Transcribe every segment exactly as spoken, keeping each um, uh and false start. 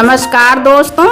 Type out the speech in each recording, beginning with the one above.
नमस्कार दोस्तों,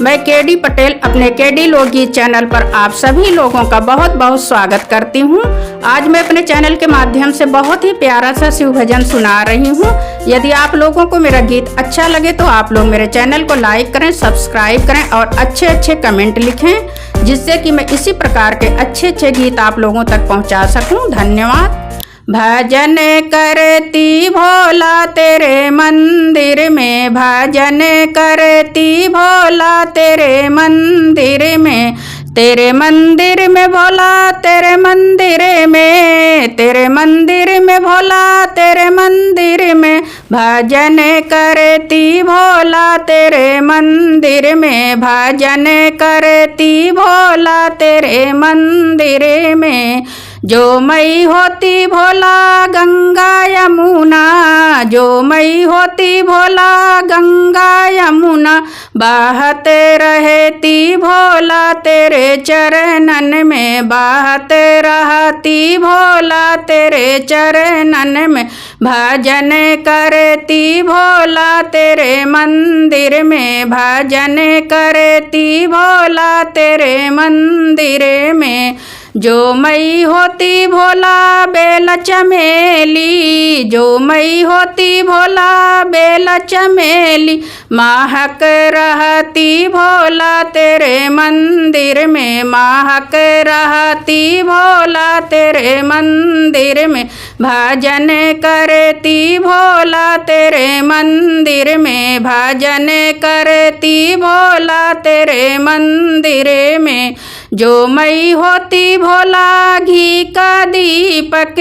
मैं केडी पटेल अपने केडी लोकगीत चैनल पर आप सभी लोगों का बहुत बहुत स्वागत करती हूँ। आज मैं अपने चैनल के माध्यम से बहुत ही प्यारा सा शिव भजन सुना रही हूँ। यदि आप लोगों को मेरा गीत अच्छा लगे तो आप लोग मेरे चैनल को लाइक करें, सब्सक्राइब करें और अच्छे अच्छे कमेंट लिखें, जिससे कि मैं इसी प्रकार के अच्छे अच्छे गीत आप लोगों तक पहुँचा सकूँ। धन्यवाद। भजन करती भोला तेरे मंदिर में, भजन करती भोला तेरे मंदिर में, तेरे मंदिर में भोला, तेरे मंदिर में, तेरे मंदिर में भोला, तेरे मंदिर में भजन करती भोला तेरे मंदिर में, भजन करती भोला तेरे मंदिर में। जो मई होती भोला गंगा यमुना, जो मई होती भोला गंगा यमुना, बहत रहती भोला तेरे चरणन में, बहत रहती भोला तेरे चरणन में। भजन करती भोला तेरे मंदिर में, भजन करती भोला तेरे मंदिर में। जो मई होती भोला बेल चमेली, जो मई होती भोला बेल चमेली, महक रहती भोला तेरे मंदिर में, महक रहती भोला तेरे मंदिर में। भजन करती भोला तेरे मंदिर में, भजन करती भोला तेरे मंदिर में। जो मई होती भोला घी का दीपक,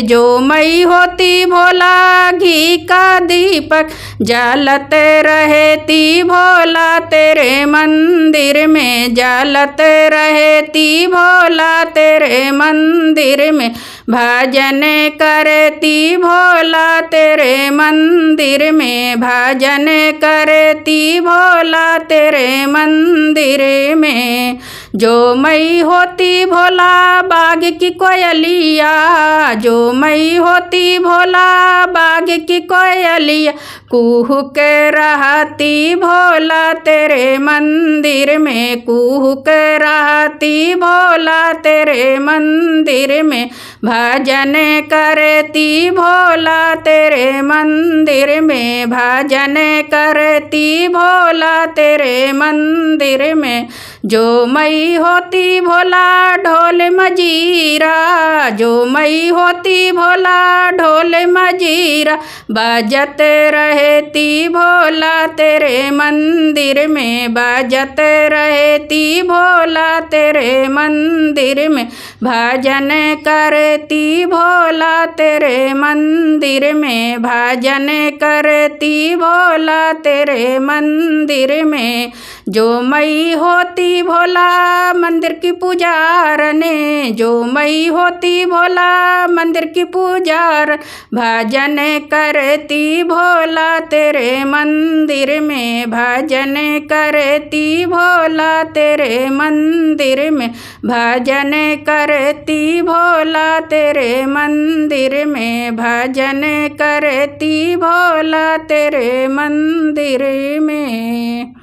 जो मई होती भोला घी का दीपक, जलत रहती भोला तेरे मंदिर में, जलत रहती भोला तेरे मंदिर में। भजन करती भोला तेरे मंदिर में, भजन करती भोला तेरे मंदिर में। जो मई होती भोला बाग की कोयलिया, जो मई होती भोला बाग की कोयलिया, कुहुक रहती भोला तेरे मंदिर में, कुहुक रहती भोला तेरे मंदिर में। भजन करती भोला तेरे मंदिर में, भजन करती भोला तेरे मंदिर में। जो मई होती भोला ढोल मजीरा, जो मई होती भोला ढोल मजीरा, बजत रहती भोला तेरे मंदिर में, बजत रहती भोला तेरे मंदिर में। भजन करती भोला तेरे मंदिर में, भजन करती भोला तेरे मंदिर में। जो मई होती भोला मंदिर की पुजारन, जो मई होती भोला मंदिर की पुजारन, भजन करती भोला तेरे मंदिर में, भजन करती भोला तेरे मंदिर में, भजन करती भोला तेरे मंदिर में, भजन करती भोला तेरे मंदिर में।